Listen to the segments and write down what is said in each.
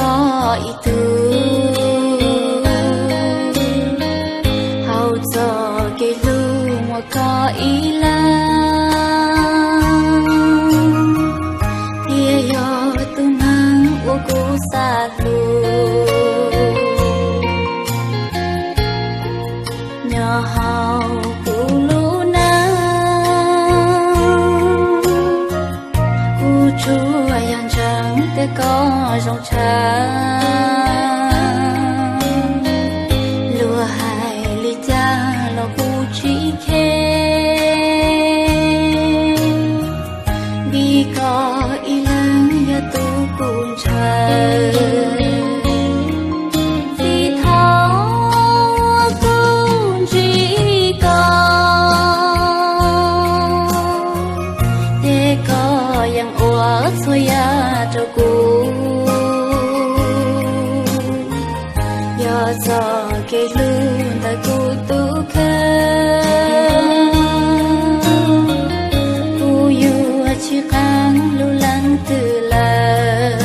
koj ib tug, hauv txoj kev hlub muaj koj ib leeg, thiaj yog tus neeg uas kuv xav hlub. Nyob hauv kuv lub neej, kuv tsuas yog ntseeg tias koj zoo tshaj. Luag hais li cas los kuv tsis care, vim koj ib leeg yog tus kuv ntshaw. Vim thaum kuv ntsib koj, ces koj yeej ua txhua yam rau kuv. Yog txoj kev hlub ntawm kuv tus kheej, kuv yuav tsis qee lub leej twg lawm.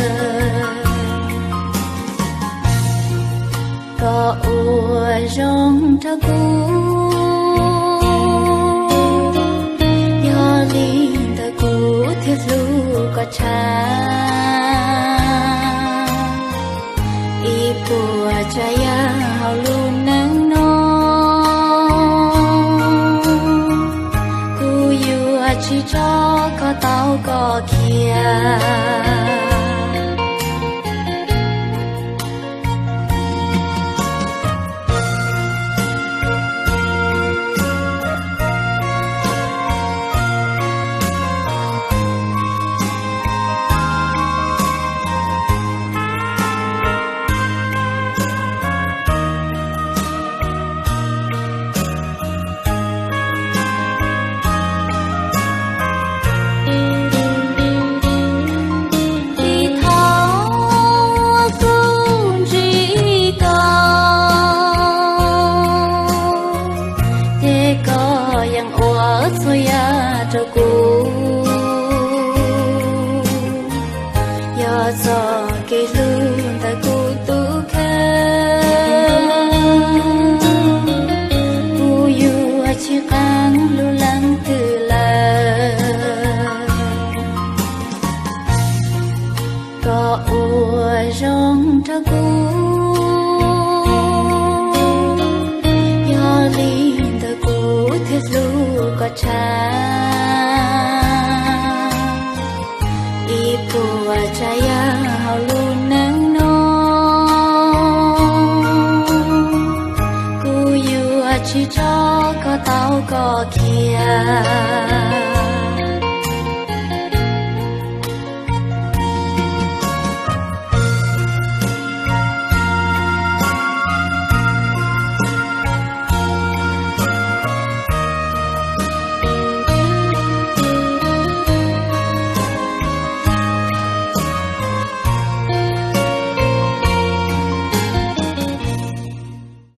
Koj ua zoo rau kuv, yog li ntawd kuv thiaj hlub koj tshaj ib puas tsav yam hauv lub neej no. Kuv yuav tsis tso koj tau koj khiav. Vim thaum kuv ntsib koj, ces koj yeej ua txhua yam rau kuv. Yog txoj kev hlub ntawm kuv tus kheej, kuv yuav tsis qee lub leej twg lawm. Koj ua zoo rau kuv, yog li ntawd kuv thiaj hlub koj tshaj ib puas tsav yam hauv lub neej no. Kuv yuav tsis tso koj tau koj khiav.